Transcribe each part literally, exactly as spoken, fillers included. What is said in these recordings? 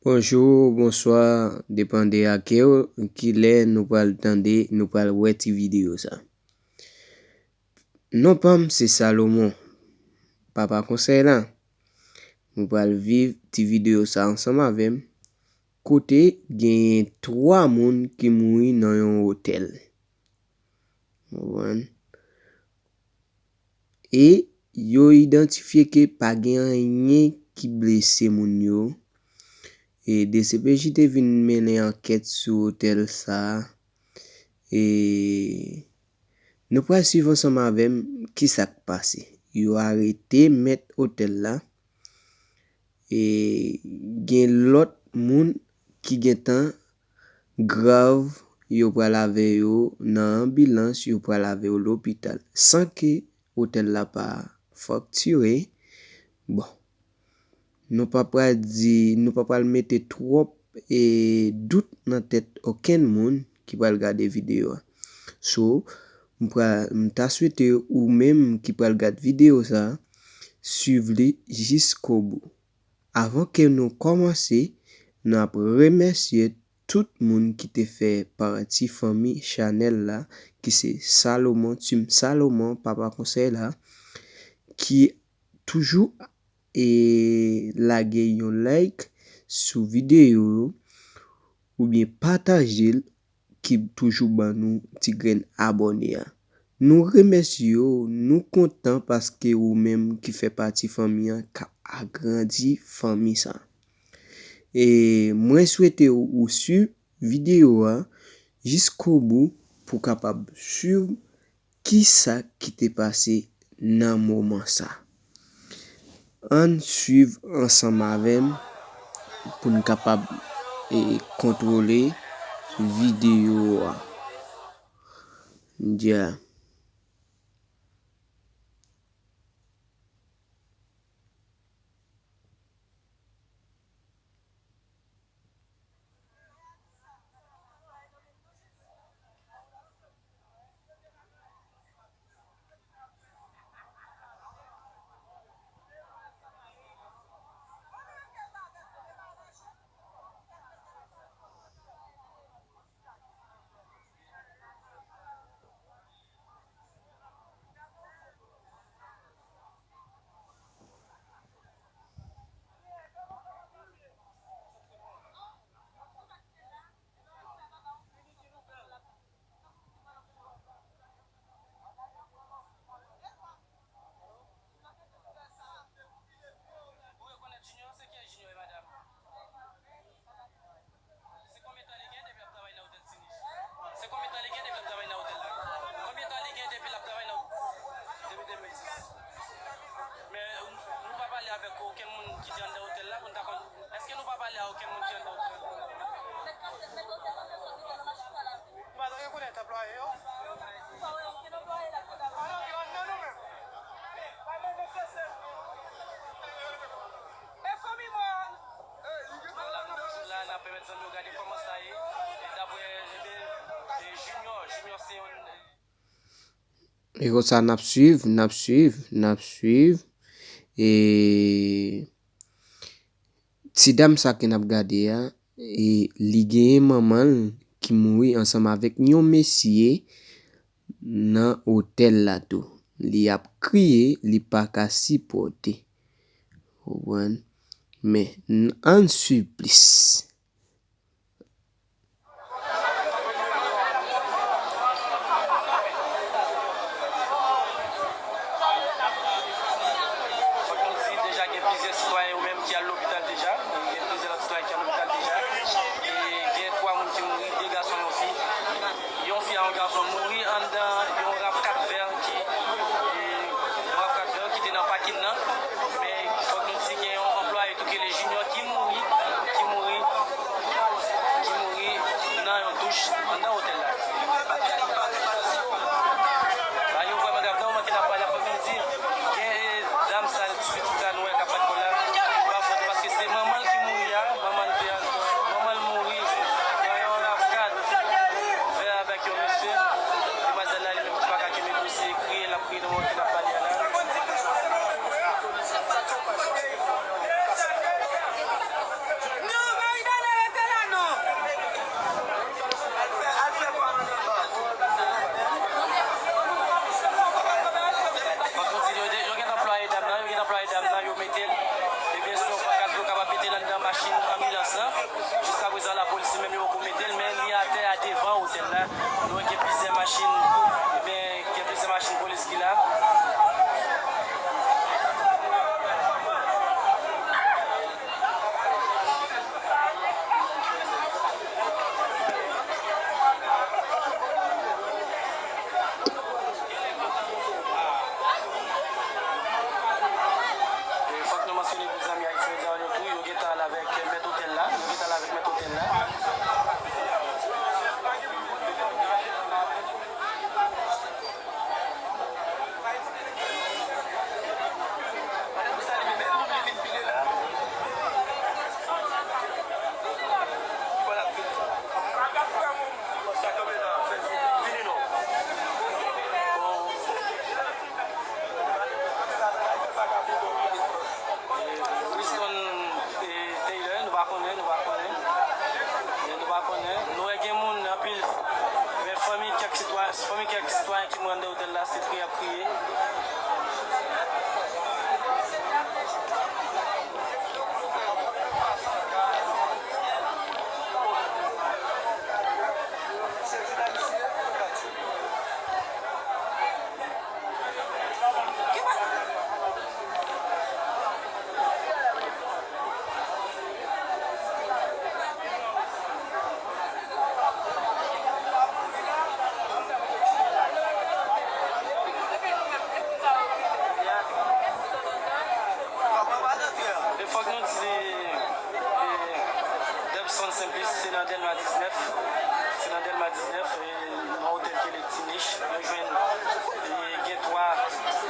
Bonjou, bonswa, depann de a ke, kilè nou pral tande, nou pral wè ti videyo sa. Non pa m se Salomon, papa konsèy la. Nou pral viv ti videyo sa ansanm avè m, kote genyen twa moun ki mouri nan yon otèl. Ou konprann? E yo idantifye ke pa gen anyen ki blese moun yo. E D C P J te vin mennen ankèt sou otèl sa a. E nou pral swiv ansanm avè m ki sa k pase. Yo arete mèt otèl la. E gen lòt moun ki gentan grav, yo pral avè yo nan anbilans, yo pral avè yo lopital, san ke otèl la pa faktire. Bon, nou pa pral di, nou pa pral mete twòp, e, dout nan tèt okenn moun ki pral gade videyo a. So, m pral, m ta swete ou menm ki pral gad videyo sa, swiv li jiskobou. Avan ke nou kòmanse, nou ap remèsye tout moun ki te fè pati fanmi chanèl la, ki se Salomon, Team Salomon, papa konsèy la, ki toujou, e, lage yon like sou videyo yo, oubyen pataje l, ki toujou ban nou ti grenn abòne a. Nou remèsye w, nou kontan paske ou menm ki fè pati fanmi an k ap agrandi fanmi sa. E mwen swete w, ou swiv videyo a jiskobou pou w kapab swiv ki sa ki te pase nan moman sa. Ann swiv ansanm avè m pou n kapab, e, kontwole videyo a. Yeah. Ou rekonèt Junior? Se kiyès Junior e, madanm? Se konbyen tan li gen depi l ap travay nan otèl Sinij? Se konbyen tan li gen depi l ap travay nan otèl la? Konbyen tan li gen depi l ap travay nan, depi de mil dis? Men nou pa pale avèk okenn moun ki te anndan otèl la pou n ta konn. Èske nou pa pale a okenn moun ki anndan otèl la? Nou pa t rekonèt anplwaye yo? Pa wè okenn anplwaye la ki t ap travay. Ann antre anndan nou menm. Pa menm mesye se. E fanmi mwen. N ap la, n ap pèmèt zanmi yo gade kòman sa ye. E daprè, ebyen, e Junior, Junior se yon, e konsa n ap swiv, n ap swiv, n ap swiv. E ti dam sa ke n ap gade a, e li genyen manman l ki mouri ansanm avèk yon mesye nan otèl la tou. Li ap kriye, li pa ka sipòte. Ou konprann? Men, n-, ann swiv plis. Fòk nou di, deja gen plizyè sitwayen yo menm ki al lopital deja. Gen plizyè lòt sitwayen ki al lopital deja. E gen twa moun ki mouri, de gason, yon fi. Yon fi a yon gason mouri anndan yon rav kat vè ki, e, yon rav kat vè ki te nan pakin nan. Men fòk nou di gen yon anplwaye tou ki rele Junior ki mouri, ki mouri, ki mouri nan yon douch anndan otèl la. Bagay yo vrèman grav. Nan moman ke n ap pale a, fòk nou di, gen, e, dam sa, ti pitit sa nou wè k ap bat kò l la, pa fòt, paske se manman l ki mouri a, manman l te an, manman l mouri nan yon rav kat vè avèk yon mesye. Demwazèl la, li menm ki pa ka kenbe dlo, se kriye l ap kriye nan moman ke n ap pale a la. Se kriye y ap kriye. E fòk nou di, e, Dubson Simplice, se nan Dèlma diznèf, se nan Dèlma diznèf, e, nan otèl ki rele Ti Nich, nou jwenn, e, gen twa,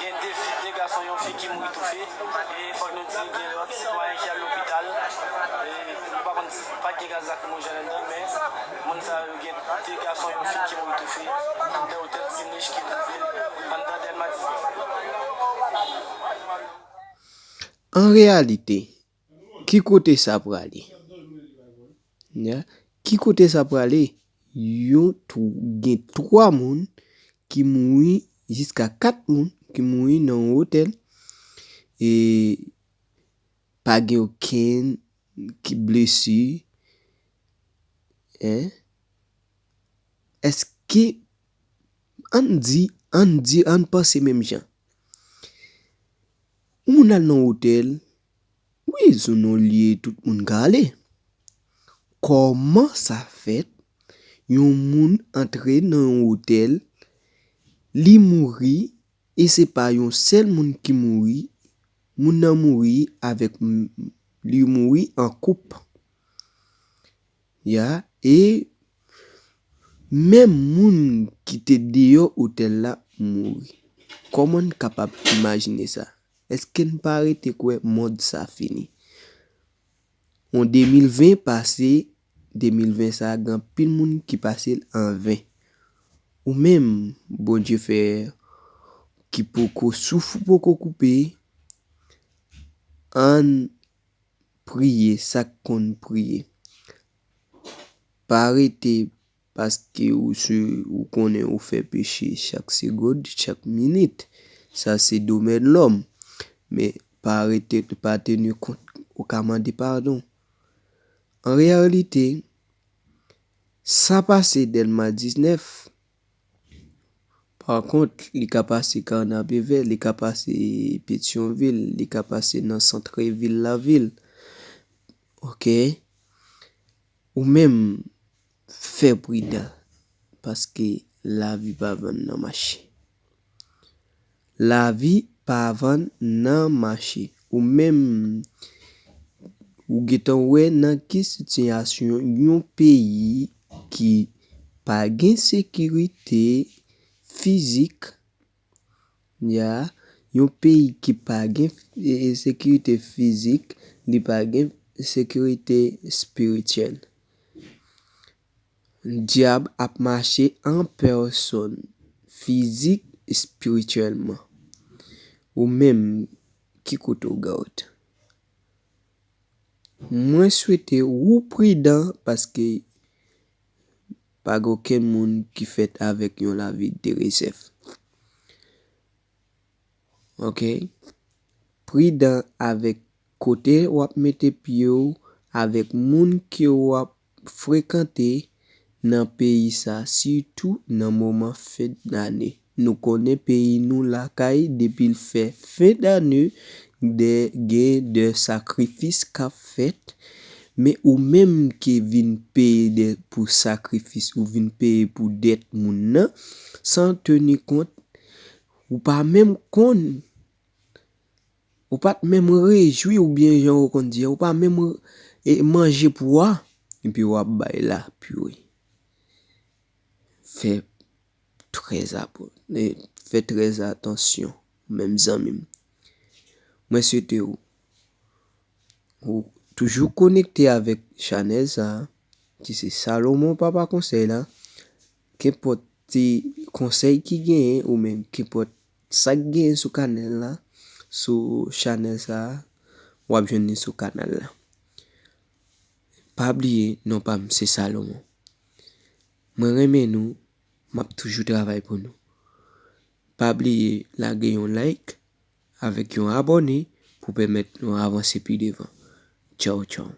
gen de fi, de gason, yon fi ki mouri toufe. E fòk nou di, gen lòt sitwayen ki al lopital. E nou pa konn si pa t gen gaz lakrimojèn anndan, men moun sa yo gen de gason, yon fi ki mouri toufe anndan otèl Ti Nich ki twouve l anndan Dèlma diznèf. An reyalite, ki kote sa prale? Ya, ki kote sa prale? Yon twou, gen twa moun ki mouri, jiska kat moun ki mouri nan yon otèl. E pa gen okenn ki blese. Hein? Èske, ann di, ann di, ann panse menm jan. Yon moun al nan otèl, wi, se yon lye tout moun ka ale. Kòman sa fèt, yon moun antre nan yon otèl, li mouri, e se pa yon sèl moun ki mouri, moun nan mouri avèk, li mouri an koup. Ya, e menm moun ki te deyò otèl la mouri. Kòman n kapab imajine sa? Èske n pa rete kwè mond sa fini? On de mil ven pase, de mil ven sa, gen anpil moun ki pase l an ven. Ou menm, Bondye fè ki poko souf ou poko koupe, ann priye sa k konn priye. Pa rete paske ou se, ou konnen ou fè peche chak segond, chak minit. Sa se domèn lòm. Men pa rete, pa teni kont, ou ka mande padon. An reyalite, sa pase Dèlma diznèf, pa kont, li ka pase Kanapevè, li ka pase Petyonvil, li ka pase nan sant vil lavil. Oke? Ou menm, fè pridan, paske lavi pa vann nan mache. Lavi pa vann nan mache. Ou menm, ou gentan wè nan ki sitiyasyon yon peyi ki pa gen sekirite fizik, ya, yon peyi ki pa gen, e, e, sekirite fizik, li pa gen sekirite espirityèl. Dyab ap mache an pèsòn, fizik, espirityèlman. Ou menm, ki kote w Gawot? Mwen swete ou pridan paske pa gen okenn moun ki fèt avèk yon lavi de rezèv. Oke? Pridan avèk kote w ap mete pye w, avèk moun ke w ap frekante nan peyi sa, sitou nan moman fen dane. Nou konnen peyi nou lakay, depi l fè fen dane, de, gen de sakrifis k ap fèt, men ou menm ki vin peye de, pou sakrifis, ou vin peye pou dèt moun nan, san teni kont, ou pa menm konn, ou pa t menm rejwi oubyen jan ou konn di a, ou pa menm, e, manje pou a, epi w ap bay lapure. Fè trè apo-, e, fè trè atansyon, menm zanmi m. Mwen swete w, ou toujou konekte avèk chanèl sa a, ki se Salomon Papa Konsèy la. Kenpòt ti konsèy ki genyen, ou menm kenpòt sa k genyen sou kanèl la, sou chanèl sa a, w ap jwenn li sou kanal la. Pa bliye, non pa m se Salomon. Mwen renmen nou, m ap toujou travay pou nou. Pa bliye lage yon like avèk yon abòne pou pèmèt nou avanse pi devan. Tchaw, tchaw.